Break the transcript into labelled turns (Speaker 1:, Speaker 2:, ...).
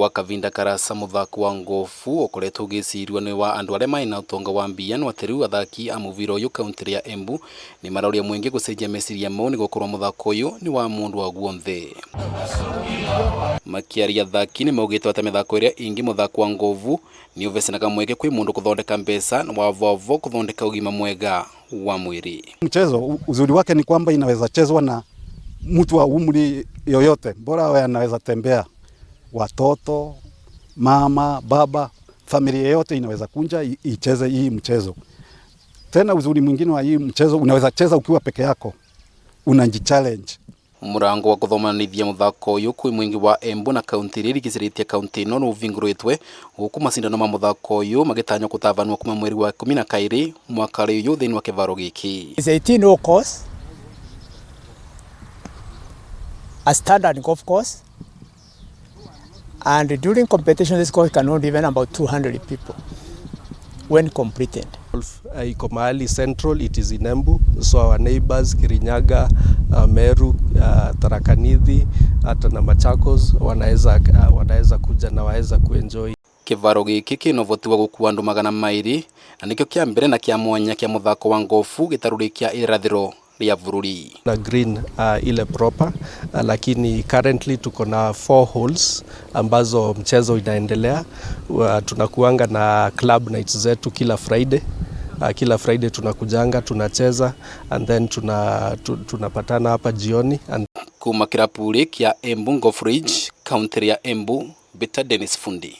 Speaker 1: Gwa kavinda karasa muthako wa ngofu ukoretwo ugicirwo ni wa andu aria maina utonga wa mbia no ati riu athaki a muvira uyu kaunti ya Embu ni marauria mwingi gucenjia meciria mau ni gukorwo muthako uyu ni wa mundu wa guonthe. Makiaria athaki ni maugite ati mithako iria ingi muthako wa ngovu ni uvecanaga mweke kwi mundu kuthondeka mbeca na wavovo kuthondeka ugima mwega wa mwiri.
Speaker 2: Mchezo uzuri wake ni kwamba inaweza chezwa na mtu wa umri yoyote, bora awe anaweza tembea, watoto, mama, baba, familia yote inaweza kunja icheze hii mchezo. Tena uzuri mwingine wa hii mchezo, unaweza cheza ukiwa peke yako, unajichallenge.
Speaker 1: Murango wa kuthomanithia muthako uyu kwi mwingi wa Embu na kaunti iria irigiciritie kaunti ino nuvinguritwe guku macindano ma muthako uyu magitanywo gutavanwo kuma mweri wa 12 mwaka uyu thiini wa kivaro giki.
Speaker 3: It's 18 hole course, a standard golf course, and during competition this course can hold even about 200 people when completed.
Speaker 4: Golf iko mahali central, it is in Embu, so our neighbors Kirinyaga, Meru, Tharaka Nithi hata na Machakos wanaweza kuja na waweza kuenjoy.
Speaker 1: Kivaro giki kina uvoti wa gukua andu 200 na nikio kia mbere na kia mwanya kia muthako wa ngofu gitaruri kia irathiro ria bururi.
Speaker 4: Na green ile proper, lakini currently tuko na 4 holes ambazo mchezo inaendelea. Tunakuanga na club nights zetu kila Friday. Kila Friday tunakujanga tunacheza and then tunapatana hapa jioni and
Speaker 1: kuma kirapuri kia Embu Golf Ridge, kaunti ya Embu, Bita Dennis Fundi.